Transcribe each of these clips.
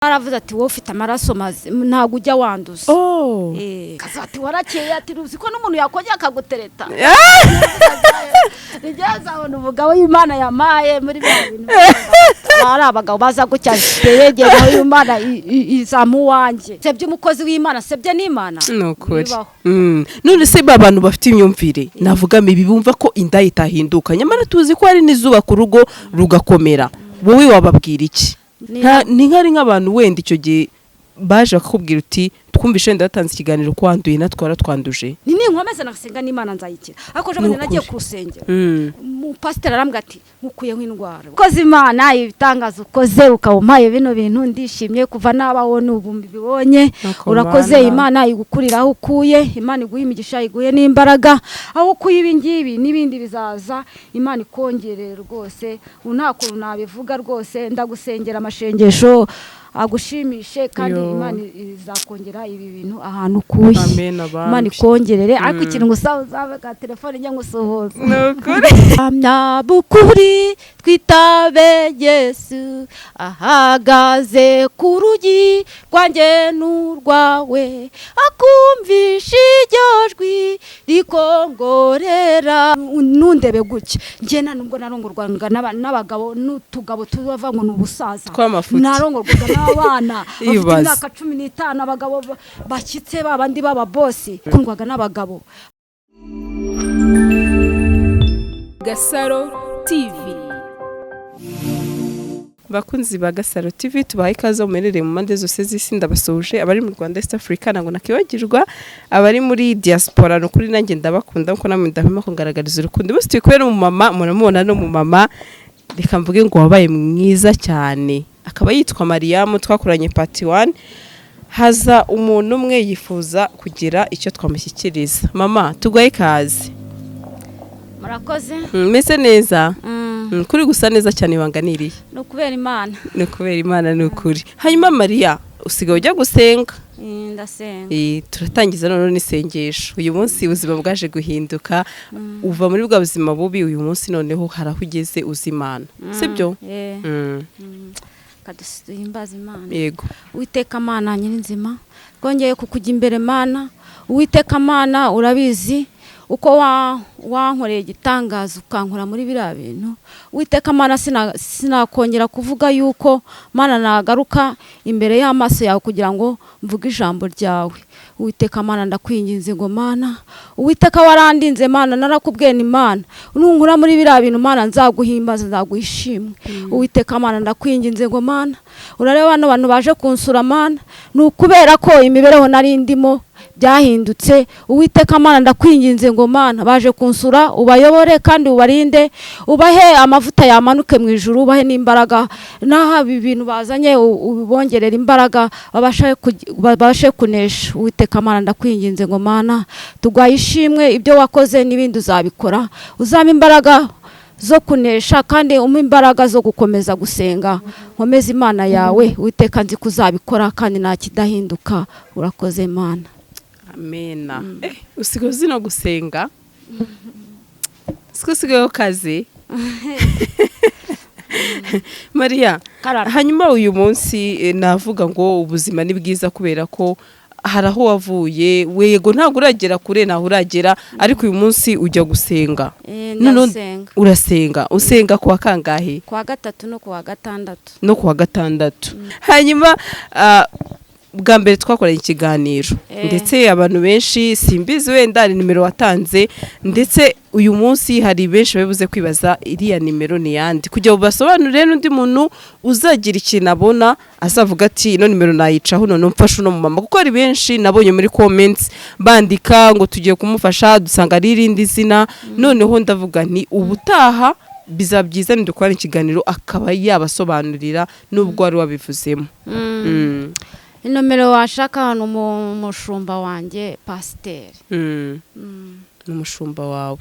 Aravuze ati: "Wowe ufite amaraso mazima, ntabwo ujya wanduza." Oh. Kaza ati: "Warakeye." Ati: "Uzi ko n'umuntu yakongera akagutereta?" Nigeze abona umugabo w'Imana yamaye muri bya bintu, ari abagabo baza gutya yegera Imana izamu uwanjye. Sebye umukozi w'Imana, sebye n'Imana. Ni ukuri. Bibaho. None se ba bantu bafite imyumvire navuga mibi, bumva ko inda itahinduka, nyamara tuzi ko hari n'izuba ku rugo rugakomera, wowe wababwira iki? Ni nk'ari nk'abantu wenda icyo gihe baje bakakubwira uti: "Twumvishe wenda watanze ikiganiro ko wanduye, natwe waratwanduje." Ni ninkomeza nagasenga n'Imana nzayikira, ariko ejo bundi Ni ukuri. nagiye ku rusengero, umupasiteri arambwira ati: "Nkukuyeho indwara." Ukoze Imana ibitangaza, ukoze ukaba umpaye bino bintu, ndishimye. Kuva nabaho n'ubu mbibonye. Nuko Urakoze. Mana. Imana igukurira aho ukuye, Imana iguhe imigisha, iguhe n'imbaraga aho ukuye ibi ngibi n'ibindi bizaza. Imana ikongerere rwose. Ubu nta kuntu nabivuga rwose, ndagusengera amashengesho agushimishe kandi Yo. Imana izakongera ibi bintu ahantu ukuye. Amen, abambi. Imana ikongerere, ariko ikintu ngusaba, uzabe ka telefone njya ngusuhuza. Ni ukuri. Hamya bukuri, twitabe Yesu, ahagaze ku rugi rwanjye n'urwawe, akumvisha iryo jwi rikongorera. Nundebe gutya, njye nta nubwo narongorwaga n'abagabo n'utugabo tuba ngo ni ubusaza. Tw'amafuti. Narongorwaga n'abana bafite Ibaze. imyaka 15, abagabo bashyitse, babandi b'ababosi. Kundwaga n'abagabo. Gasaro TV. Bakunzi ba Gasaro TV, tubahaye ikaze mumerereye mu mpande zose z'isi. Ndabasuhuje abari mu Rwanda, East Africa, ntabwo nakibagirwa abari muri diaspora. Ni ukuri nanjye ndabakunda kuko namwe ndahwema kungaragariza urukundo. Bose turi kumwe n'umumama, muramubona, n'umumama reka mvuge ngo wabaye mwiza cyane, akaba yitwa Mariyamu. Twakoranye part 1, haza umuntu umwe yifuza kugira icyo twamushyikiriza. Mama, tuguhaye ikaze. Murakoze. Meze neza. Kuri gusa neza cyane, ibanga ni irihe? Ni ukubera Imana. Ni ukubera Imana, ni ukuri. Hanyuma Mariya, usigaye ujya gusenga? Ndasenga. Turatangiza noneho n'isengesho. Uyu munsi ubuzima bwaje guhinduka, uva muri bwa buzima bubi, uyu munsi noneho hari aho ugeze uzi Imana, sibyo? Eh. Kaduhimbaza Imana. Yego. Uwiteka Mana nyirinzima, twongeye kukujya imbere Mana. Uwiteka Mana, urabizi uko wankoreye igitangaza, ukankura muri biriya bintu. Uwiteka Mana, sinakongera kuvuga yuko Mana nagaruka imbere y'amaso yawe kugira ngo mvuge ijambo ryawe. Uwiteka Mana, ndakwinginze ngo Mana, Uwiteka warandinze Mana, narakubwiye ni Mana nunkura muri biriya bintu, Mana nzaguhimbaza, nzaguha ishimwe. Uwiteka Mana, ndakwinginze ngo Mana, urareba bano bantu baje kunsura Mana, ni ukubera ko imibereho nari ndimo byahindutse. Uwiteka Mana, ndakwinginze ngo Mana, baje kunsura, ubayobore kandi ubarinde, ubahe amavuta yamanuke mu ijuru, ubahe n'imbaraga, n'aho ibi bintu bazanye ubongerere imbaraga, babashe kunesha. Uwiteka Mana, ndakwinginze ngo Mana, tuguhaye ishimwe, ibyo wakoze n'ibindi uzabikora. Uzampa imbaraga zo kunesha kandi umpe imbaraga zo gukomeza gusenga, nkomeze Imana yawe. Uwiteka, nzi ko uzabikora kandi nta kidahinduka. Urakoze Mana. Amena. Usigaye uzi no gusenga, siko usigaye kazi Mariya? Karara. Hanyuma uyu munsi navuga ngo ubuzima ni bwiza kubera ko hari aho wavuye. Wego, ntabwo uragera kure, ntaho uragera, ariko uyu munsi ujya gusenga. Noneho Ndasenga. Urasenga, usenga kuwa kangahe? Kuwa gatatu no kuwa gatandatu. No kuwa gatandatu. Hanyuma bwa mbere twakoranye ikiganiro, ndetse abantu benshi, simbizi wenda hari nimero watanze, ndetse uyu munsi hari benshi babuze kwibaza iriya nimero ni yandi, kugira ngo basobanurire n'undi muntu uzagira ikintu abona azavuga ati: "Ino nimero nayicaho none mfashe uno mumama," kuko hari benshi nabonye muri comments bandika ngo tugiye kumufasha, dusanga ari irindi zina. Noneho ndavuga nti ubutaha bizaba byiza nidukorana ikiganiro akaba yabasobanurira nubwo wari wabivuzemo. Inomero washaka hano, umushumba wanjye pasiteri. Ni umushumba wawe.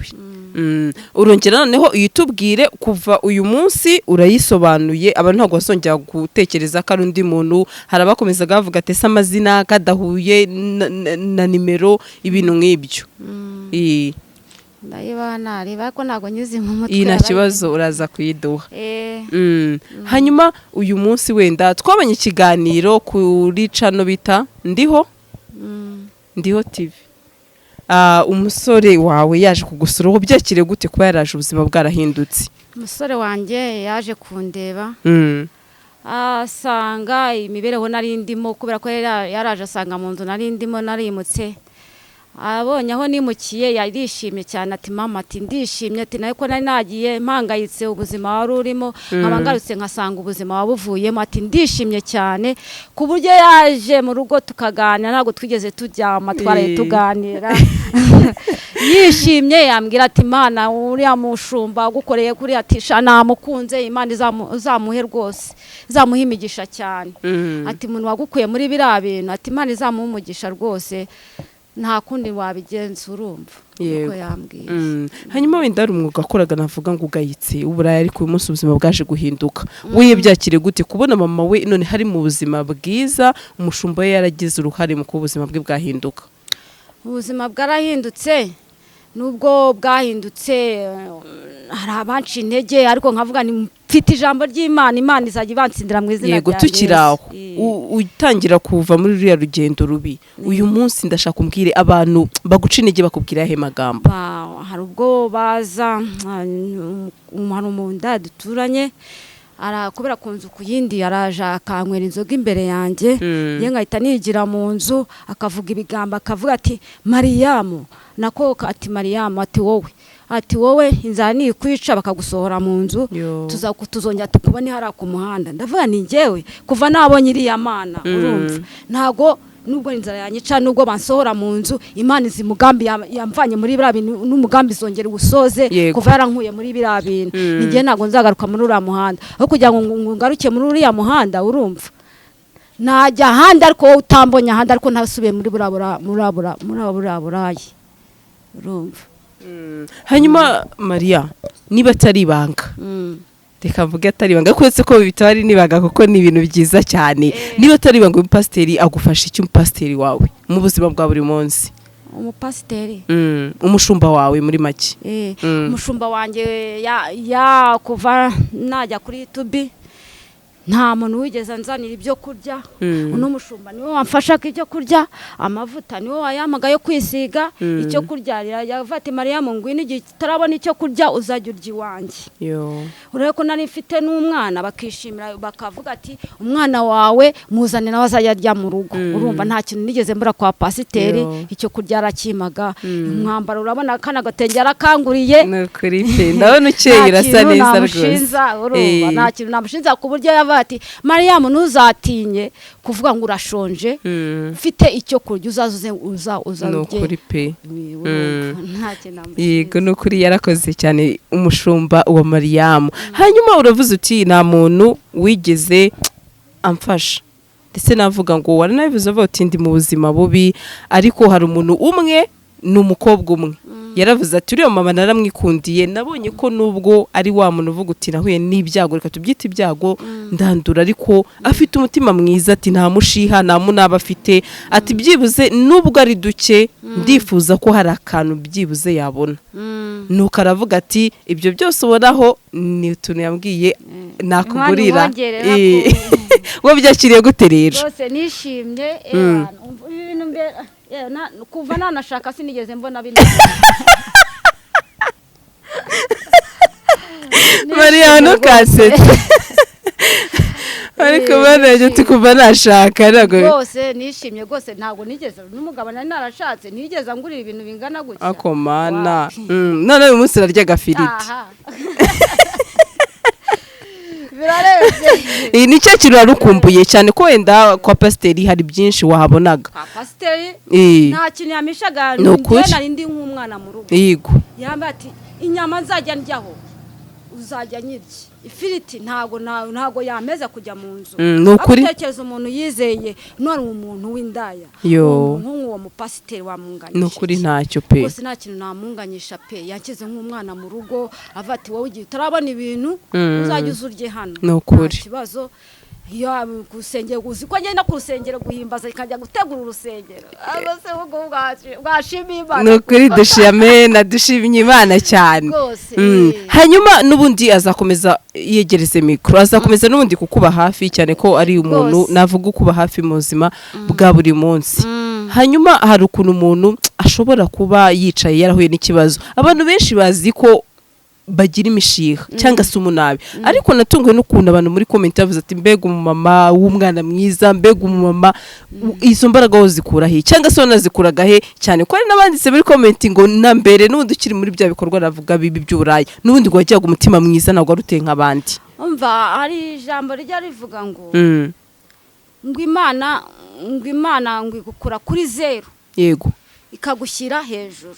Urongera noneho uyitubwire. Kuva uyu munsi urayisobanuye, abantu ntabwo bazongera gutekereza ko ari undi muntu. Hari abakomezaga bavuga ati: "Ese amazina kadahuye na nimero?" Ibintu nk'ibyo. Ndayibaha nareba, ariko ntabwo nyizi mu mutwe. Iyi nta Yarayimpaye. kibazo, uraza kuyiduha. Hanyuma uyu munsi wenda twabonye ikiganiro kuri channel bita Ndiho Ndiho TV. Umusore wawe yaje kugusura, ubu byakiriye gute kuba yaraje ubuzima bwarahindutse? Umusore wanjye yaje kundeba, asanga imibereho nari ndimo, kubera ko yari yaraje asanga mu nzu nari ndimo narimutse. Abonye aho nimukiye yarishimye cyane, ati: "Mama," ati, "ndishimye," ati, "nawe ko nari nagiye mpangayitse ubuzima wari urimo, nkaba ngarutse nkasanga ubuzima wabuvuyemo," ati, "ndishimye cyane," ku buryo yaje mu rugo tukaganira, ntabwo twigeze turyama, twaraye tuganira yishimye. Yambwira ati: "Imana, uriya mushumba wagukoreye kuri," ati, "sha namukunze, Imana izamuhe rwose, izamuhe imigisha cyane." Ati: "Umuntu wagukuye muri biriya bintu," ati, "Imana izamuhe umugisha rwose, nta kundi wabigenza." Urumva Yego. uko yambwiye. Hanyuma wenda hari umwuga wakoraga, navuga ngo ugayitse, uburaya, ariko uyu munsi ubuzima bwaje guhinduka. We byakiriye gute kubona mama we none hari mu buzima bwiza, umushumba we yaragize uruhare mu kuba ubuzima bwe bwahinduka? Ubuzima bwarahindutse. Nubwo bwahindutse, hari abanca intege, ariko nkavuga ni mfite ijambo ry'Imana, Imana izajya ibansindira mu izina rya Tukiri aho, Yesu. Utangira kuva muri ruriya rugendo rubi, uyu munsi ndashaka umbwire, abantu baguca intege bakubwira ayahe magambo? Hari ubwo baza, hari umunda duturanye, kubera ku nzu ku yindi, araje akanywera inzoga imbere yanjye, ye nkahita nigira mu nzu, akavuga ibigambo, akavuga ati: "Mariyamu," nako ati: "Mariyamu," ati, "wowe," ati, "wowe inzara nikwica bakagusohora mu nzu, Yo. tuzongera tukubone hariya ku muhanda." Ndavuga ni njyewe kuva nabonye iriya Mana, urumva, ntago nubwo inzara yanyica, nubwo bansohora mu nzu, Imana izi mugambi yamvanye muri biriya bintu, n'umugambi izongera uwusoze. Kuva yarankuye muri biriya bintu, ni njye ntabwo nzagaruka muri uriya muhanda. Aho kugira ngo ngaruke muri uriya muhanda, urumva, najya ahandi, ariko wowe utambonye ahandi, ariko ntasubiye muri buriya burayi, urumva. Hanyuma Mariya, niba atari ibanga, reka mvuge atari ibanga, ariko uretse ko bitari n'ibanga kuko ni ibintu byiza cyane, niba atari ibanga, umupasiteri agufasha iki, umupasiteri wawe mu buzima bwa buri munsi? Umupasiteri? Umushumba wawe muri make. Umushumba wanjye ya kuva najya kuri YouTube nta muntu wigeze anzanira ibyo kurya. Uno mushumba niwe wamfashaga ibyo kurya, amavuta niwe wayampaga yo kwisiga, icyo kurya yavuga ati: "Mariya, ngwino, igihe utarabona icyo kurya uzajya urya iwanjye." Yo. Urebe ko nari mfite n'umwana, bakishimira, bakavuga ati: "Umwana wawe muzane, nawe azajya arya mu rugo." Urumva, nta kintu nigeze mbura kwa pasiteri. Yo. Icyo kurya arakimaga, umwambaro, urabona kana gatenge yarakanguriye. Ni ukuri pe, ndabona ukeye, Nta urasa kintu neza rwose. namushinza, urumva, nta kintu namushinza, ku buryo yavuga ati: "Mariyamu, ntuzatinye kuvuga ngo urashonje, mfite icyo kurya, uzaze uze uza uza Ni urye." ukuri pe. Urumva, nta kintu namushinza. Yego, ni ukuri, yarakoze cyane umushumba wa Mariyamu. Hanyuma uravuze uti: "Nta muntu wigeze amfasha," ndetse navuga ngo waranabivuze, uvuga uti: "Ndi mu buzima bubi," ariko hari umuntu umwe, ni umukobwa umwe, yaravuze ati: "Uriya mama naramwikundiye, nabonye ko nubwo ari wa muntu uvuga uti nahuye n'ibyago, reka tubyite ibyago, ndandura, ariko afite umutima mwiza," ati, "nta mushiha, nta munaba afite," ati, "byibuze nubwo ari duke, ndifuza ko hari akantu byibuze yabona." Nuko aravuga ati: "Ibyo byose ubonaho ni utuntu yambwiye nakugurira." Imana imwongerera. Wowe byakiriye gute rero? Rwose nishimye. Ibintu kuva nanashaka sinigeze mbona bino. Mariya, ntukasetse, ariko bana Nishimye. Kuva nashaka ntabwo Rwose nishimye rwose, ntabwo nigeze, n'umugabo nari narashatse ntigeze angurira ibintu bingana gutya. Ako Mana. Wapi. None uyu munsi urarya agafiriti? Aha. Birarenze. Iyi ni cyo kintu warukumbuye cyane, ko wenda kwa pasiteri hari byinshi wahabonaga? Kwa pasiteri nta kintu yamishaga. Ni ukuri. Njye nari ndi nk'umwana mu rugo. Yambaye ati: "Inyama nzajya ndyaho uzajya nyirya ifiriti." Ntago ntago yameza kujya mu nzu. Ni ukuri. Agutekereza umuntu yizeye none umuntu w'indaya, Yo. nk'uwo mupasiteri wamunganyisha Ni ukuri, iki? ntacyo pe. Rwose nta kintu namunganyisha pe. Yanshyize nk'umwana mu rugo, avuga ati: "Wowe igihe utarabona ibintu, uzajya uza urye hano." Ni ukuri. Nta kibazo. Iyo ku rusengero, uzi ko ngenda ku rusengero guhimbaza, ikajya gutegura urusengero. Abo se ubwo bwashimiye Imana. Ni ukuri dushime na dushimye Imana cyane. Rwose. Hanyuma n'ubundi azakomeza yegereze mikoro, azakomeza n'ubundi kukuba hafi cyane, ko ari umuntu navuga ukuba hafi mu buzima bwa buri munsi. Hanyuma hari ukuntu umuntu ashobora kuba yicaye yarahuye n'ikibazo. Abantu benshi bazi ko bagira imishiha cyangwa se umunabi, ariko natunguwe n'ukuntu abantu muri comment bavuze ati: "Mbega umumama w'umwana mwiza, mbega umumama, izo mbaraga wo zikura he, cyangwa se wanazikuraga he?" Cyane ko hari n'abanditse muri comment ngo na mbere n'ubundi ukiri muri bya bikorwa navuga bibi by'uburaya, n'ubundi ngo wagiraga umutima mwiza, ntabwo wari uteye nk'abandi. Umva, hari ijambo rijya rivuga ngo ngo Imana ngo igukura kuri zeru ikagushyira hejuru.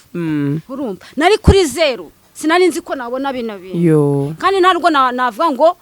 Urumva, nari kuri zeru, sinari nzi ko nabona bino bintu. Kandi ntabwo navuga ngo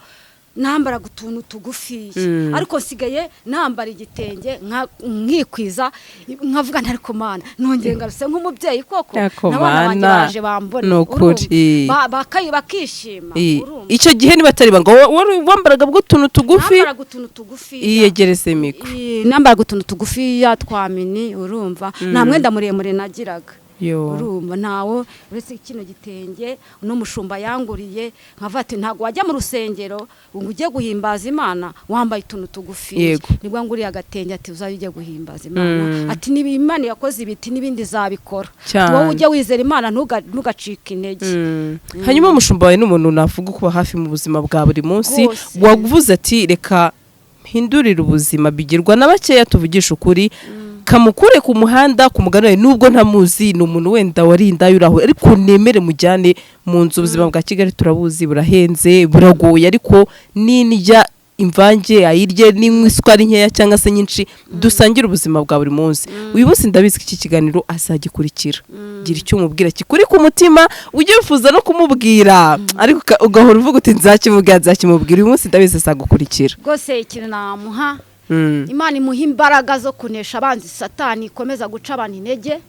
nambaraga utuntu tugufiya, ariko nsigaye nambara igitenge nkikwiza, nkavuga nti: "Ariko Mana, nongeye ngarutse nk'umubyeyi koko." Ariko n'abana banjye Mana, baje bambona. Ni ukuri. Urumva? Bakishima. Urumva? Icyo gihe niba atari ibanga, wari wambaraga bw'utuntu tugufi? Nambaraga utuntu tugufiya. Iyegereze mikoro. Nambaraga utuntu tugufiya twa mini, urumva, nta mwenda muremure nagiraga. Urumva, ntawo, uretse kino gitenge n'umushumba yanguriye, nkavuga ati: "Ntabwo wajya mu rusengero ngo ujye guhimbaza Imana wambaye utuntu tugufi." Nibwo nguriye agatenge, ati: "Uzajya ujya guhimbaza Imana." Ati: "Niba Imana yakoze ibiti, n'ibindi izabikora." Wowe ujye wizera Imana, ntugacike intege. Hanyuma umushumba wawe ni umuntu navuga ukuba hafi mu buzima bwa buri munsi. Rwose. Wavuze ati: "Reka mpindurire ubuzima bigirwa na bakeya." Tuvugisha ukuri, kamukure ku muhanda, ku mugani wawe, nubwo ntamuzi, ni umuntu wenda warinda uraho, ariko nemere mujyane mu nzu. Ubuzima bwa Kigali turabuzi, burahenze, buragoye, ariko ninijya imvange ayirye, ninywa isukari nkeya cyangwa se nyinshi, dusangire ubuzima bwa buri munsi. Uyu munsi ndabizi ko iki kiganiro azagikurikira. Gira icyo umubwira kikuri ku mutima, ujye wifuza no kumubwira ariko ugahora uvuga uti: "Nzakimubwira, nzakimubwira." Uyu munsi ndabizi azagukurikira. Rwose ikintu namuha, Imana imuha imbaraga zo kunesha abanzi Satani ikomeza guca abantu intege,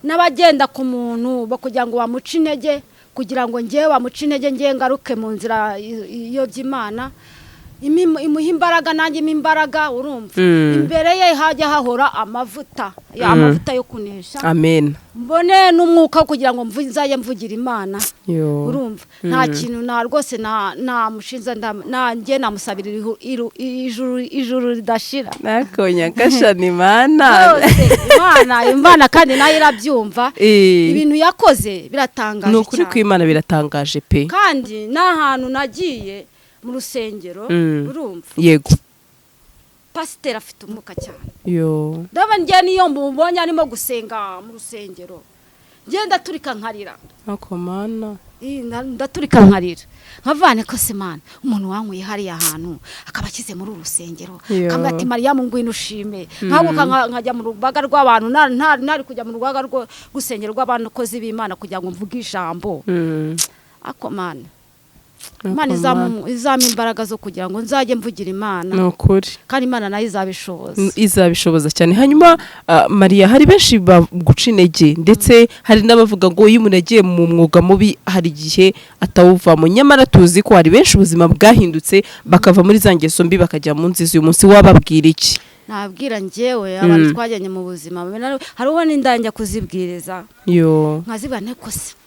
n'abagenda ku muntu kugira ngo bamuce intege, kugira ngo ngewe bamuce intege, ngewe ngaruke mu nzira iyobya Imana. Imuha imbaraga, nanjye impa imbaraga, urumva, imbere ye hajya hahora amavuta, amavuta yo kunesha. Amen. Mbone n'umwuka wo kugira ngo nzajye mvugira Imana. Yo. Urumva, nta kintu na rwose namushinza, nanjye namusabira ijuru ridashira. Nako Nyagasani Imana. Rwose Imana kandi nayo irabyumva. Ibintu yakoze biratangaje Ni ukuri cyane. kw'Imana biratangaje pe. Kandi n'ahantu nagiye mu rusengero, urumva, pasiteri afite umwuka cyane. Yo. Ndabona njye niyo mubonye arimo gusenga mu rusengero, njye ndaturika nkarira. Nako Mana. Ndaturika nkarira, nkavane ko se Mana, umuntu wankuye hariya hantu akaba ashyize muri uru rusengero, akambwira ati: "Mariyamu, ngwino ushime." Nkahaguruka nkajya mu rubaga rw'abantu, ntari kujya mu rubaga rw'urusengero rw'abakozi b'Imana kugira ngo mvuge ijambo. Ako Mana, Imana izampa imbaraga zo kugira ngo nzajye mvugira Imana. Ni ukuri. Kandi Imana nayo izabishoboza. Izabishoboza cyane. Hanyuma Mariya, hari benshi baguca intege, ndetse hari n'abavuga ngo iyo umuntu yagiye mu mwuga mubi hari igihe atawuvamo, nyamara tuzi ko hari benshi ubuzima bwahindutse, bakava muri za ngeso mbi bakajya mu nziza. Uyu munsi wababwira iki? Nabwira njyewe abantu twajyanye mu buzima, hariho n'indaya kuzibwiriza, nkazibwira nteko se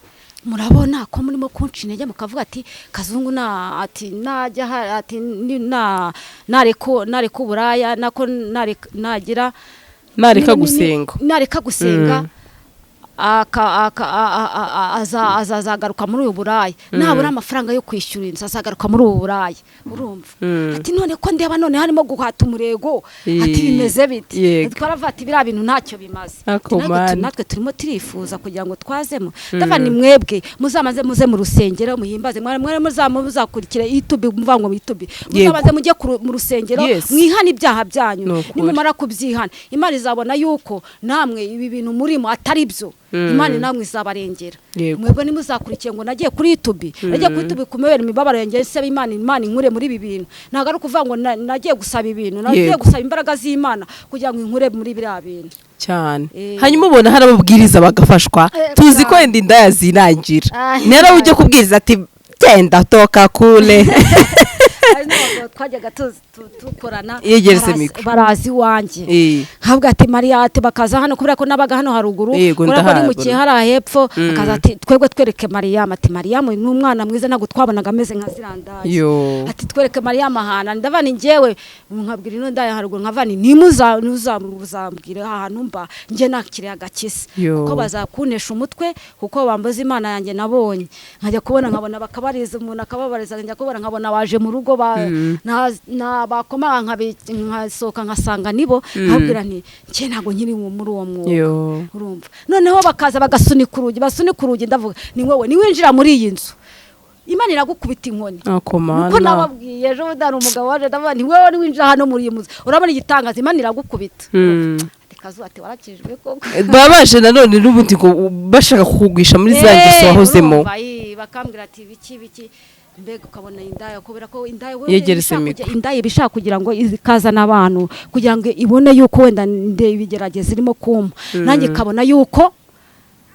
murabona ko murimo kunca intege, mukavuga ati: "Kazungu na ati najya ati na nareka uburaya, nako nagira Nareka gusenga. Nareka gusenga, azagaruka muri uyu buraya, nabura amafaranga yo kwishyura inzu azagaruka muri ubu buraya." Urumva, ati: "None ko ndeba none harimo guhata umurego," ati: "Bimeze bite?" Twaravuga ati: "Biriya bintu ntacyo bimaze." Ako Ati, natwe Mana. Natwe turimo turifuza kugira ngo twazemo. Ndavuga ni mwebwe muzamaze muze mu rusengero muhimbaze, mwe muzakurikire YouTube, muvuga ngo YouTube, muzamaze mujye mu rusengero, mwihane ibyaha byanyu. Ni ukuri. Nimumara kubyihana, Imana izabona yuko namwe ibi bintu murimo atari byo, Imana namwe izabarengera. Mwebwe ntimuzakurikiye ngo nagiye kuri YouTube, nagiye kuri YouTube kumubera imibabaro yanjye nsaba Imana, Imana inkure muri ibi bintu. Ntabwo ari ukuvuga ngo nagiye gusaba ibintu, nagiye gusaba imbaraga z'Imana kugira ngo inkure muri biriya bintu. Cyane. Hanyuma ubona hari ababwiriza bagafashwa. Tuzi ko cyane. wenda indaya zinangira, Ah, ni ujya kubwiriza ati: "Genda, toka kule." Hari n'abakobwa Abagabo twajyaga tukorana Yegereze mikoro. Barazi iwanjye. Nkavuga ati Mariya, ati bakaza hano kubera ko nabaga hano haruguru, Yego, kubera ko ndahabona. nimukiye hariya hepfo, bakaza ati twebwe twereke Mariyamu, ati Mariyamu ni umwana mwiza, ntabwo twabonaga ameze nka zirandaye. Ati twereke Mariyamu ahantu, ndava ni njyewe nkabwira ino ndaya haruguru, nkava ni nimuza ntuzambwire ahantu mba njye nakiriye agakiza, kuko bazakunesha umutwe, kuko bambuza Imana yanjye nabonye. Nkajya kubona nkabona bakabariza umuntu akababariza, njya kubona nkabona baje mu rugo bakoma nkasohoka nkasanga nibo, nkabwira nti njye ntabwo nkiri muri uwo mwuga. Urumva, noneho bakaza bagasunika urugi, basunika urugi, ndavuga ni wowe niwinjira muri iyi nzu Imana iragukubita inkoni. Ako Niko Mana. nababwiye ejo bundi hari umugabo waje, ndavuga nti wowe niwinjira hano muri iyi nzu urabona igitangaza, Imana iragukubita. Ati Kazuba, ati warakijwe koko. Baba baje nanone n'ubundi ngo bashaka kukugwisha muri za ngeso wahozemo. Urumva, bakambwira ati biki biki, mbega ukabona indaya, kubera ko indaya we Yegereze ibishaka mikoro. Indaya iba ishaka kugira ngo ikazana abantu kugira ngo ibone yuko wenda nde ibigerageza irimo kumpa, nanjye ikabona yuko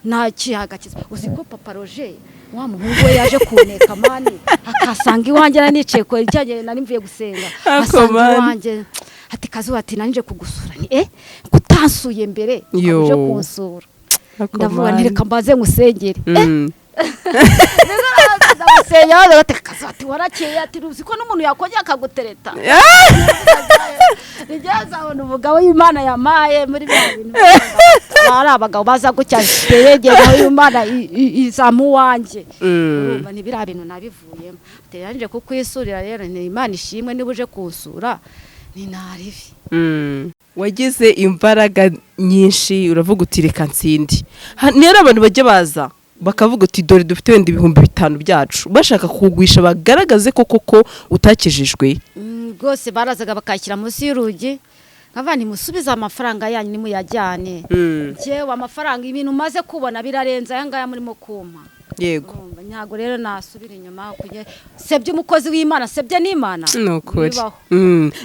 nta kihagakiza. Uzi ko papa Roger wa muhungu we yaje kuneka mani, akasanga iwanjye nari nicaye ko cyagiye nari mvuye gusenga, Ako asanga mani. iwanjye, ati Kazuba, ati nanje kugusura, ni kutansuye mbere Yo. uje kunsura. Ako Ndavuga mani. nti reka mbanze ngusengere. Ndamusengera, bati Kazuba, ati warakeye, ati uzi ko n'umuntu yakongera akagutereta. Nigeze abona umugabo w'Imana yamaye muri bya bintu, ari abagabo baza gutya yegera Imana izamu wanjye. Urumva ni biriya bintu nabivuyemo, ati yaranje kukwisurira rero, ni Imana ishimwe niba uje kunsura, ni naribi. Wagize imbaraga nyinshi, uravuga uti reka nsinde. Niyo abantu bajya baza bakavuga uti dore dufite wenda 5000 byacu, bashaka kugwisha bagaragaze ko koko utakijijwe. Rwose barazaga bakayishyira munsi y'urugi, nkavuga nti musubize amafaranga yanyu nimuyajyane, njyewe amafaranga ibintu maze kubona birarenze aya ngaya murimo kumpa. Urumva, ntabwo rero nasubira inyuma kujya sebye umukozi w'Imana, sebye n'Imana. Ni ukuri. Bibaho.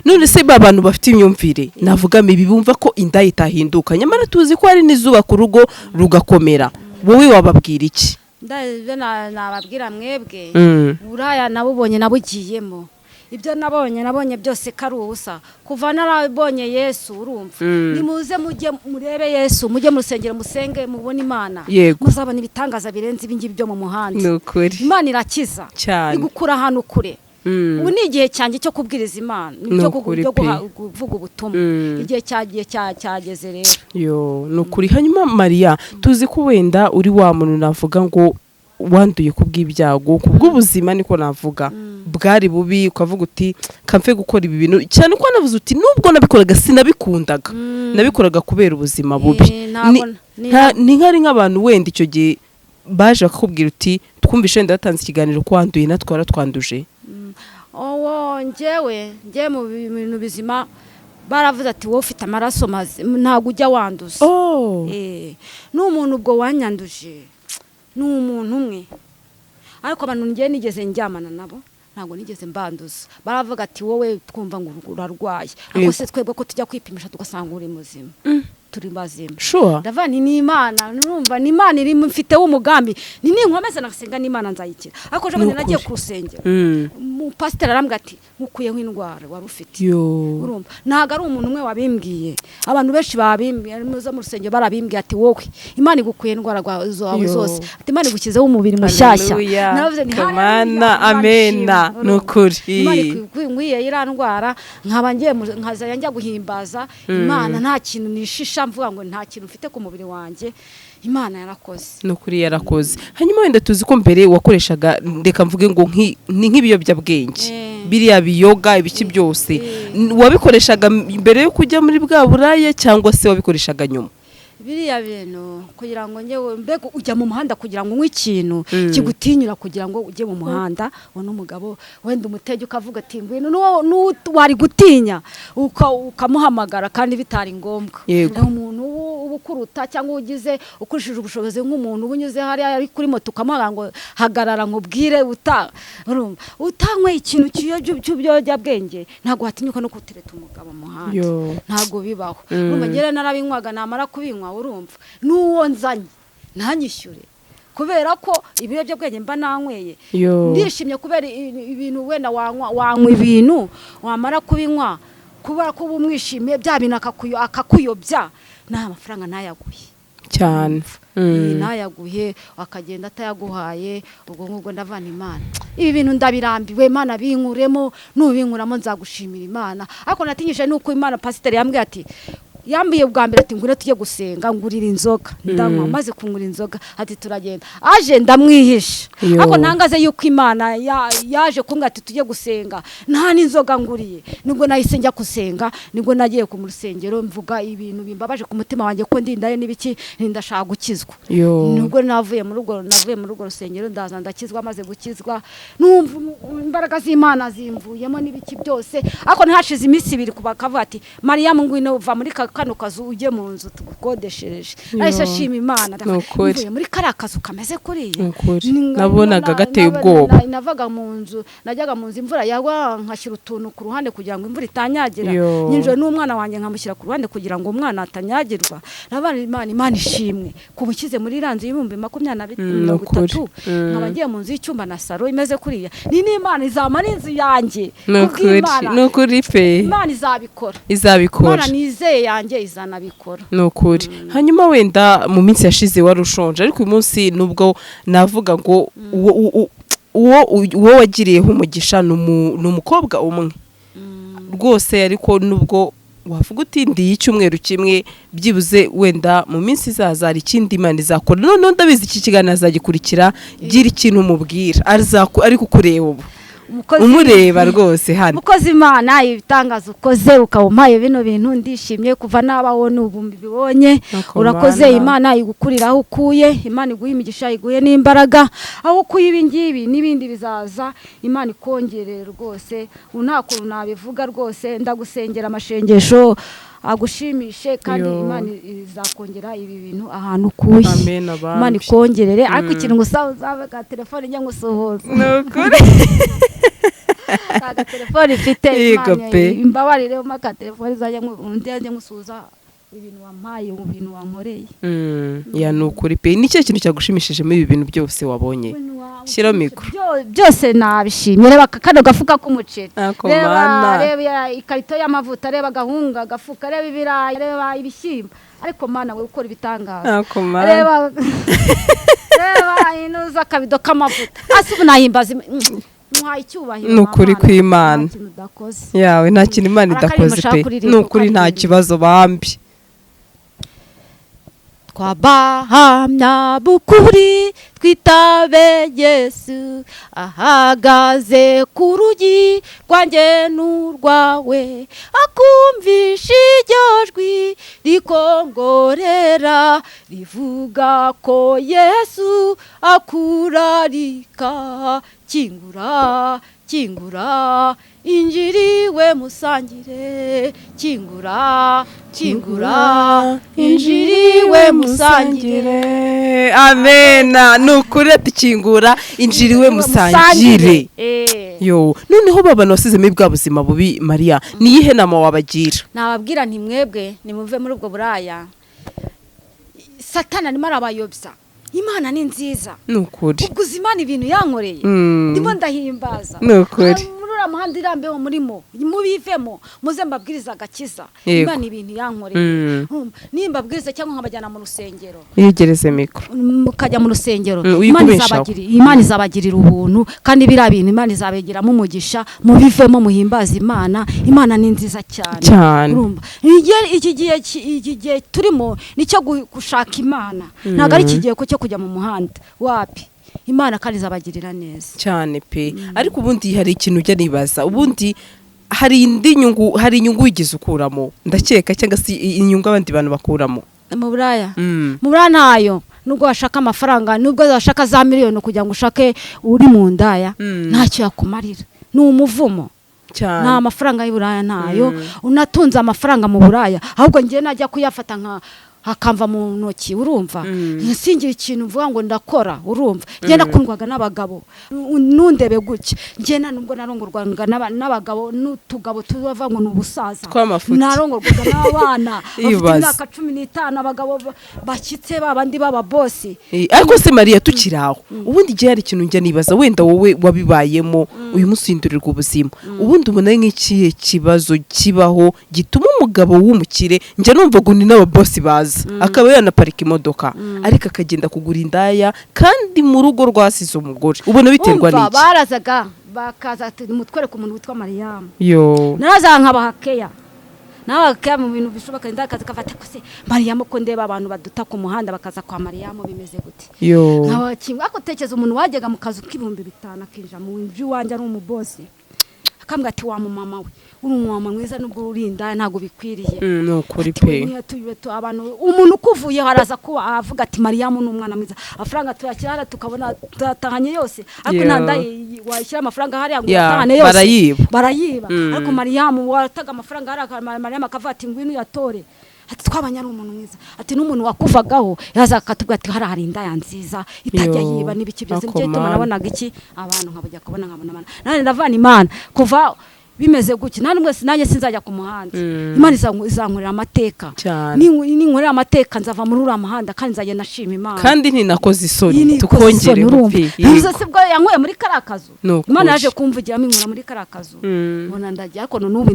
None se ba bantu bafite imyumvire navuga mibi, bumva ko inda itahinduka, nyamara tuzi ko hari n'izuba ku rugo rugakomera, wowe wababwira iki? Ibyo nababwira mwebwe, buraya nabubonye nabugiyemo, ibyo nabonye byose ko ari ubusa kuva narabonye Yesu. Urumva, nimuze mujye murebe Yesu, mujye mu rusengero musenge mubone Imana. Muzabona ibitangaza birenze ibingibi byo mu muhanda. Ni ukuri. Imana irakiza, Cyane. igukura ahantu kure. Ubu ni igihe cyanjye cyo kubwiriza Imana, Ni cyo ukuri cyo pe. kuvuga ubutumwa. Igihe cyagiye cyageze rero. Yo, ni ukuri. Hanyuma Mariya, tuzi ko wenda uri wa muntu navuga ngo wanduye ku bw'ibyago, ku bw'ubuzima niko navuga, bwari bubi, ukavuga uti kamfe gukora ibi bintu, cyane ko wanavuze uti nubwo nabikoraga sinabikundaga, nabikoraga kubera ubuzima bubi. Ntabwo Ni nk'ari nk'abantu wenda icyo gihe baje bakakubwira uti twumvishe wenda watanze ikiganiro ko wanduye, natwe waratwanduje. Owo njyewe njye mu bintu bizima baravuze ati wowe ufite amaraso mazima ntabwo ujya wanduza. N'umuntu ubwo wanyanduje ni umuntu umwe, ariko abantu njye nigeze njyamana nabo ntabwo nigeze mbanduza. Baravuga ati wowe twumva ngo urarwaye, ariko se twebwe ko tujya kwipimisha tugasanga uri muzima, turi bazima. Ndavuga nti ni Imana, numva ni Imana iri mfiteho umugambi, ni ninkomeza nasenga n'Imana nzayikira. Ariko ejo bundi Ni nagiye ukuri. ku rusengero, umupasiteri arambwira ati nkukuyeho indwara wari ufite. Urumva, ntabwo ari umuntu umwe wabimbwiye, abantu benshi babimbwiye muza mu rusengero barabimbwiye, ati wowe Imana igukuye indwara zawe Yo. zose, ati Imana igushyizeho umubiri mushyashya. Haleluya. Naravuze nti Kamana, haleluya, Imana amena. ishimwe. Ni ukuri. Imana ikwiye iriya ndwara, nkaba ngiye nkazajya njya guhimbaza Imana nta kintu nishisha, mvuga ngo nta kintu mfite ku mubiri wanjye. Imana yarakoze. Ni ukuri yarakoze. Hanyuma wenda tuzi ko mbere wakoreshaga, reka mvuge ngo ni nk'ibiyobyabwenge, biriya biyoga, ibiki byose. Wabikoreshaga mbere yo kujya muri bwa buraya cyangwa se wabikoreshaga nyuma? Biriya bintu kugira ngo njyewe, mbega ujya mu muhanda kugira ngo unywe ikintu kigutinyura, kugira ngo ujye mu muhanda ubone umugabo wenda umutege ukavuga ati ngwino, n'uwo wari gutinya ukamuhamagara kandi bitari ngombwa. Umuntu uba ukuruta cyangwa ugize ukurishije ubushobozi, nk'umuntu uba unyuze hariya ari kuri moto ukamuhamagara ngo hagarara nkubwire, urumva utanyweye ikintu cy'ibiyobyabwenge ntabwo watinyuka no gutereta umugabo mu muhanda. Ntabwo bibaho. Urumva, njyewe narabinywaga, namara kubinywa, urumva n'uwo nzanye ntanyishyure. Kubera ko ibiyobyabwenge mba nanyweye. Yo. Ndishimye kubera ibintu wenda wanywa ibintu, wamara kubinywa, kubera ko uba umwishimiye, bya bintu akakuyobya, nta mafaranga ntayaguhe. Cyane. Ntayaguhe, akagenda atayaguhaye. Ubwo ngubwo ndavana Imana, ibi bintu ndabirambiwe, Imana binkuremo, nubinkuramo nzagushimira Imana. Ariko natinyije nuko Imana, pasiteri yambwiye ati, yambiye bwa mbere ati ngwino tujye gusenga, ngurira inzoga ndanywa. Maze kungura inzoga ati turagenda, aje ndamwihisha. Yo. Ariko ntangaze yuko Imana yaje kumbwira ati tujye gusenga nta n'inzoga nguriye. Nibwo nahise njya gusenga, nibwo nagiye ku rusengero mvuga ibintu bimbabaje ku mutima wanjye, ko ndindaye n'ibiki, ndashaka gukizwa. Yo. Nubwo navuye muri urwo rusengero, ndaza ndakizwa. Maze gukizwa numva imbaraga z'Imana zimvuyemo n'ibiki byose. Ariko ntihashize iminsi 2 kuba kavuga ati Mariyamu, ngwino uva muri kano kazu ujye mu nzu tugukodeshereje. Nahise shima Imana. Ni ukuri. Mvuye muri kariya kazu kameze kuriya. Ni ukuri. Nabonaga gateye ubwoba. Navaga mu nzu, najyaga mu nzu, imvura yagwa nkashyira utuntu ku ruhande kugira ngo imvura itanyagira. Yo. Nyinjira n'umwana wanjye nkamushyira ku ruhande kugira ngo umwana atanyagirwa. Nabana Imana, Imana ishimwe kuba ushyize muri iriya nzu y'ibihumbi makumyabiri na mirongo Ni ukuri. itatu, nkaba ngiye mu nzu y'icyumba na saro imeze kuriya. Ni n'Imana izampa n'inzu yanjye. Ni ukuri. Kubw'Imana. Ni ukuri pe. Imana izabikora. Izabikora. Imana nizeye yanjye izanabikora. Ni ukuri. Hanyuma wenda mu minsi yashize wari ushonje, ariko uyu munsi nubwo navuga ngo uwo wagiriyeho umugisha ni umukobwa umwe rwose, ariko nubwo wavuga uti ndiye icyumweru kimwe, byibuze wenda mu minsi izaza hari ikindi Imana izakora. Noneho ndabizi iki kiganiro azagikurikira, gira ikintu umubwira ari kukureba ubu. Umureba rwose hano. Mukozi Imana, ibitangaza ukoze ukaba umpaye bino bintu, ndishimye kuva nabaho n'ubu mbibonye. Nuko Urakoze. Mana. Imana igukurira aho ukuye, Imana iguhe imigisha, iguhe n'imbaraga aho ukuye ibi ngibi n'ibindi bizaza. Imana ikongerere rwose. Ubu nta kuntu nabivuga rwose, ndagusengera amashengesho agushimishe kandi Yo. Imana izakongera ibi bintu ahantu ukuye. Amen, abambi. Imana ikongerere. Ariko ikintu gusa, uzabe ka telefone njye ngusuhuza. Ni ukuri. Aka telefone ifite. Yego Imana pe. imbabarire, umpa ka telefone izajya njye ngusuhuza ibintu wampaye, ibintu wankoreye. Ya, ni ukuri pe. Ni ikihe kintu cyagushimishije muri ibi bintu byose wabonye? Shyiraho mikoro. Byose nabishimye. Reba kano gafuka k'umuceri. Ako Reba, Mana. reba ikarito y'amavuta, reba agahunga agafuka, reba ibirayi, reba ibishyimbo. Ariko Mana we ukora ibitangaza. Ako Mana. Reba inuza akabido k'amavuta. Ase ubu nahimbaza muhaye icyubahiro. Ni ukuri Mana. kw'Imana. Nta kintu udakoze. Yawe, nta kintu Imana Hari akaririmbo idakoze ushaka pe. kuririmba Ni ukuri, nta ukaririmba. kibazo bambi. Twabahamya bukuri, twitabe Yesu, ahagaze ku rugi rwanjye n'urwawe, akumvisha iryo jwi rikongorera rivuga ko Yesu akurarika: kingura, kingura, injiriwe musangire, kingura, kingura, injiriwe musangire. Amena. Ni ukuri, ati kingura, injiriwe musangire. Yo, noneho ba bantu wasizemo bwa buzima bubi, Mariya, ni iyihe nama wabagira? Nababwira nti mwebwe nimuve muri ubwo buraya, Satani arimo arabayobya. Imana ni nziza. Ni ukuri. Ubwo uzi Imana ibintu yankoreye? Ndimo ndahimbaza. Ni ukuri. Muri uriya muhanda irambeho murimo, mubivemo, muze mbabwirize agakiza. Yego. Imana ibintu yankoreye. Nimbabwiriza cyangwa nkabajyana mu rusengero, Yegereze mikoro. mukajya mu rusengero, Mm, Imana uyigumishaho. Imana izabagirira ubuntu, kandi biriya bintu Imana izabegeramo umugisha. Mubivemo, muhimbaze Imana. Imana ni nziza cyane. Cyane. Urumva, iki gihe turimo nicyo gushaka Imana, ntabwo ari iki gihe ko cyo kujya mu muhanda, wapi. Imana kandi izabagirira neza. Cyane pe. Ariko ubundi hari ikintu ujya nibaza, ubundi hari indi nyungu, hari inyungu wigeze ukuramo, ndakeka, cyangwa se inyungu abandi bantu bakuramo? Mu buraya? Mu buraya ntayo. Nubwo washaka amafaranga, nubwo washaka za miliyoni kugira ngo ushake uri mu ndaya, ntacyo yakumarira, ni umuvumo. Cyane. Nta mafaranga y'uburaya, ntayo. Unatunze amafaranga mu buraya, ahubwo ngiye najya kuyafata nka Akamva mu ntoki, urumva, singira ikintu mvuga ngo ndakora, urumva. Njye nakundwaga n'abagabo, nundebe gutya, njye nta nubwo narongorwaga n'abagabo n'utugabo tubavuga ngo ni ubusaza. Tw'amafuti. Narongorwaga n'abana bafite Ibaze. imyaka 15, abagabo bashyitse, babandi b'ababosi. Ariko se Mariya, tukiri aho, ubundi igihe hari ikintu njya nibaza, wenda wowe wabibayemo, uyu munsi uhindurirwa ubuzima, ubundi ubona nk'ikihe kibazo kibaho gituma umugabo w'umukire, njya numva ngo ni n'ababosi baza akaba yanaparika imodoka, ariko akagenda kugura indaya kandi mu rugo rwasize umugore? Ubona biterwa Umva, n'iki? Barazaga bakaza ati mutwereke umuntu witwa Mariyamu. Yo. Narazaga nkabaha keya, nabaha keya mu bintu bishoboka. Ndakaza kafata ko se Mariyamu, ko ndeba abantu baduta ku muhanda bakaza kwa Mariyamu, bimeze gute? Yo. Nkabakinga. Ariko tekereza umuntu wajyaga mu kazu k'5,000 akinjira mu nzu iwanjye ari umubosi, akambwira ati: "Wa mumama we, uri umumama mwiza nubwo uri indaya, ntabwo bikwiriye." Ni ukuri Ati, pe. "Niyo abantu umuntu ukuvuyeho araza kuba avuga ati Mariyamu ni umwana mwiza." Amafaranga tuyashyira hariya tukabona tuyatahanye yose, ariko nta ndaya washyira amafaranga hariya ngo uyatahane yose. Barayiba. Barayiba. Ariko Mariyamu wataga amafaranga hariya, Mariyamu akavuga ati: "Ngwino uyatore." Ati: "Twabanye ari umuntu mwiza." Ati: "N'umuntu wakuvagaho yaza akatubwira ati hariya hari indaya nziza itajya Yo, yiba n'ibiki byose." ako Nicyo gituma mana. nabonaga iki abantu nkabajya kubona nkabona Imana. Nanjye ndavana Imana kuva bimeze gutya, nta n'umwe, nanjye sinzajya ku muhanda. Imana izankorera amateka. Cyane. Ninkorera amateka nzava muri uriya muhanda kandi nzagenda nashima Imana. Kandi ntinakoze Iyi isoni. ni ikoze isoni, Tukongereho urumva. pe. Ntuzi Yego. se bwo yankuye muri kariya kazu? Ni ukuri. Imana yaje kumvugiramo inkura muri kariya kazu. Mbona ndagiye, ariko n'ubu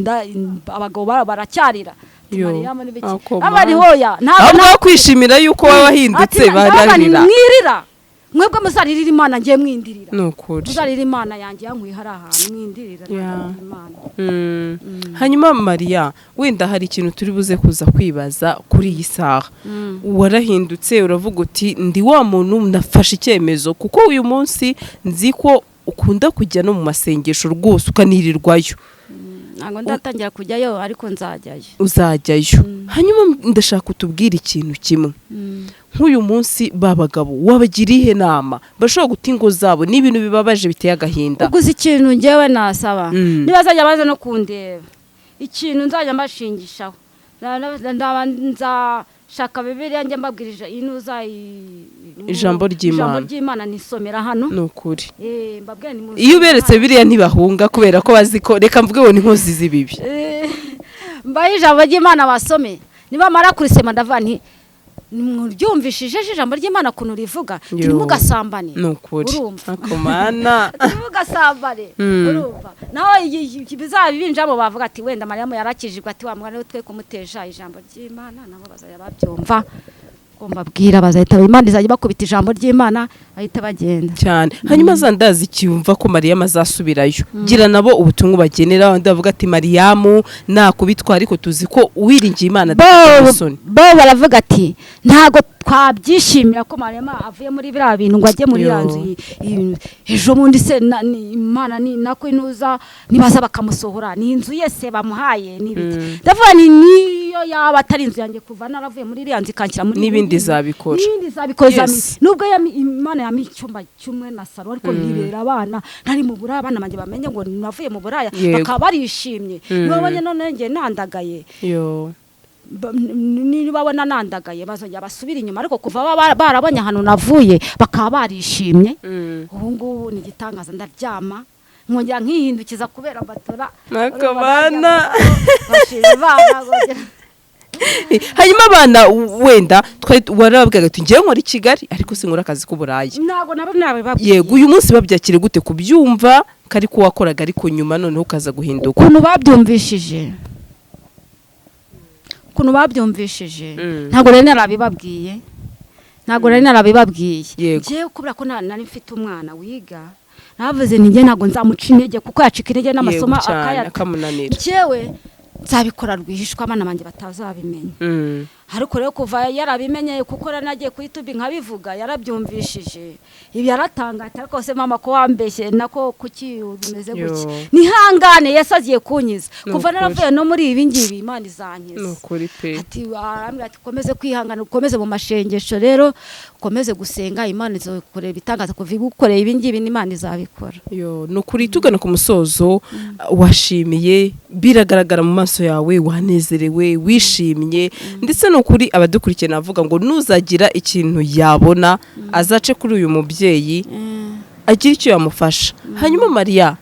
abagabo baracyarira. Ati, Yo, Mariyamu n'ibiki. ako Abari mana. hoya ntabwo Ahubwo kwishimira yuko waba wahindutse Ati, ndavuga nti bararira. Mwirira mwebwe, muzaririra Imana, ngiye mwindirira. Ni ukuri. Muzarira Imana yanjye yankuye hari ahantu, mwindirira. Ntabwo Imana. Hanyuma Mariya, wenda hari ikintu turi buze kuza kwibaza kuri iyi saha. Warahindutse, uravuga uti ndi wa muntu, nafashe icyemezo, kuko uyu munsi nzi ko ukunda kujya no mu masengesho rwose ukanirirwayo. Ntabwo ndatangira kujyayo, ariko nzajyayo. Uzajyayo. Hanyuma ndashaka utubwire ikintu kimwe. Nk'uyu munsi ba bagabo wabagira ihe nama bashobora guta ingo zabo? Ni ibintu bibabaje, biteye agahinda. Ubwo uzi ikintu ngewe nasaba? Mm. Niba bazajya baza no kundeba, ikintu nzajya mbashingishaho, ndaba nzashaka Bibiliya njya mbabwirije inuza Ijambo ry'Imana. Ijambo ry'Imana nisomera hano. Ni ukuri. Mbabwire ni Iyo uberetse biriya ntibahunga, kubera ko bazi ko, reka mvuge ngo ni inkozi z'ibibi. Mbaye ijambo ry'Imana basome, nibamara kurisema ndavuga nti muryumvishije ijambo ry'Imana ukuntu rivuga? Yo. Ntimugasambane. Ni ukuri. Urumva? Ako mana. Ntimugasambane. Urumva, naho bizaba binjamo bavuga ati wenda Mariyamu yarakijijwe, ati wa mwana we twe kumutesha ijambo ry'Imana. Nabo bazajya babyumva ko mbabwira, bazahita Imana izajya bakubita ijambo ry'Imana bahita bagenda. Cyane. Hanyuma za ndazi cyumva ko Mariyamu azasubirayo, gira nabo ubutumwa ubagenera, abandi bavuga ati Mariyamu nakubitwa, ariko tuzi ko uwiringiye Imana adafite isoni. Bo baravuga ati ntabwo twabyishimira ko Mariyamu avuye muri biriya bintu ngo ajye muri Yo. ya nzu ejo bundi se Imana ni nako inuza nibaza bakamusohora, ni inzu ye se bamuhaye n'ibiki? Ndavuga ni niyo yaba atari inzu yanjye, kuva naravuye muri iriya nzu ikanshyira muri N'ibindi izabikora. N'ibindi izabikora. Nubwo Imana yampa icyumba cy'umwe na salo, ariko nkibera abana ntari mu buraya, abana banjye bamenye ngo navuye mu buraya, bakaba barishimye. Nibabonye none njye nandagaye, Yo. Nibabona nandagaye bazongera basubire inyuma, ariko kuva barabonye ahantu navuye bakaba barishimye. Ubu ngubu ni igitangaza, ndaryama nkongera nkihindukiza kubera batora. Nako bana. Bashima Imana, Hanyuma abana, wenda twari warababwiraga ati ngewe nkora i Kigali ariko sinkora akazi k'uburaya. Ntabwo nabo nabibabwiye. Yego, uyu munsi babyakire gute kubyumva kari ko wakoraga, ariko nyuma noneho ukaza guhinduka? Ukuntu babyumvishije, ntabwo nari narabibabwiye, ntabwo nari narabibabwiye. Njyewe kubera ko nari mfite umwana wiga, navuze nti njye ntabwo nzamuca intege, kuko yacika intege n'amasomo Yego cyane, akayata. Akamunanira. Njyewe nzabikora rwihishwa, abana banjye batazabimenya. Ariko rero kuva yarabimenye, kuko nagiye kuri tubi nkabivuga, yarabyumvishije ibi, yaratangaye ati: "Ariko se mama, ko wambeshye, nako kuki bimeze gutya?" Yo. Nihangane, Yesu agiye kunkiza. Ni Kuva ukuri. naravuye no muri ibi ngibi, Imana izankiza. Ni ukuri pe. Ati arambwira ati: "Ukomeze kwihangana, ukomeze mu mashengesho rero, ukomeze gusenga, Imana izakorera ibitangaza. Kuva igukoreye ibi ngibi n'Imana izabikora." Yo, ni ukuri. Tugana ku musozo, washimiye, biragaragara mu maso. maso yawe wanezerewe, wishimye. Ndetse ni ukuri, abadukurikiye, navuga ngo nuzagira ikintu yabona azace kuri uyu mubyeyi, agira icyo yamufasha. Hanyuma Mariya,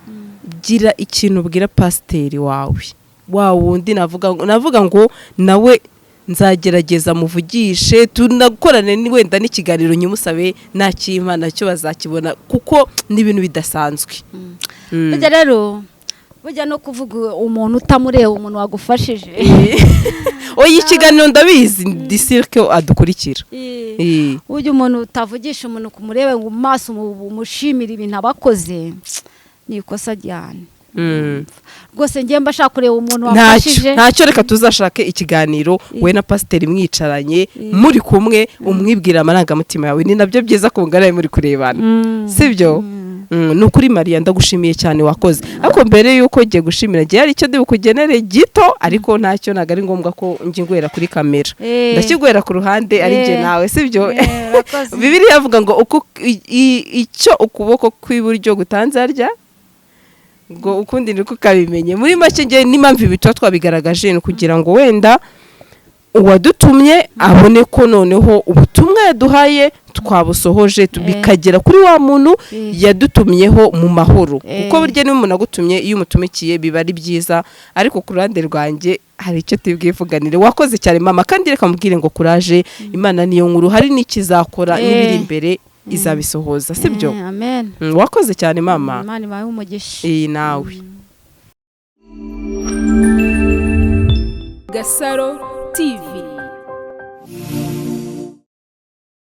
gira ikintu ubwira pasiteri wawe, wa wundi navuga ngo nawe nzagerageza muvugishe, tunakorane wenda n'ikiganiro, nyimusabe nakimpa nacyo bazakibona, kuko ni ibintu bidasanzwe. Burya rero, burya no kuvuga umuntu utamureba, umuntu wagufashije. Oya, ikiganiro ndabizi disirike adukurikira. Burya umuntu utavugisha umuntu kumureba mu maso umushimira ibintu aba akoze, ni ikosa cyane rwose. Njye mba ashaka kureba umuntu Ntacyo. wafashije. Ntacyo, reka tuzashake ikiganiro we na pasiteri mwicaranye, muri kumwe, umwibwira amarangamutima yawe. Ni nabyo byiza kungana muri kurebana, sibyo? Ni ukuri Mariya, ndagushimiye cyane, wakoze. Ariko mbere y'uko ngiye gushimira, ngiye hari icyo ndi bukugenere gito, ariko ntacyo, ntabwo ari ngombwa ko njye ngwera kuri kamera, ndakiguhera ku ruhande ari njye nawe, sibyo? Urakoze. Bibiliya avuga ngo uko icyo ukuboko kw'iburyo gutanze harya ngo ukundi niko kabimenye. Muri make, ngewe n'impamvu ibi tuba twabigaragaje ni ukugira ngo wenda uwadutumye abone ko noneho ubutumwa yaduhaye twabusohoje, bikagera kuri wa muntu yadutumyeho mu mahoro, kuko burya niba umuntu agutumye, iyo umutumikiye biba ari byiza. Ariko ku ruhande rwanjye hari icyo tubwivuganire. Wakoze cyane mama, kandi reka mubwire ngo kuraje, Imana niyo nkuru, hari n'ikizakora n'ibiri imbere izabisohoza, sibyo? Amen. Wakoze cyane mama. Imana ibahe umugisha. Iyi nawe. Gasaro TV.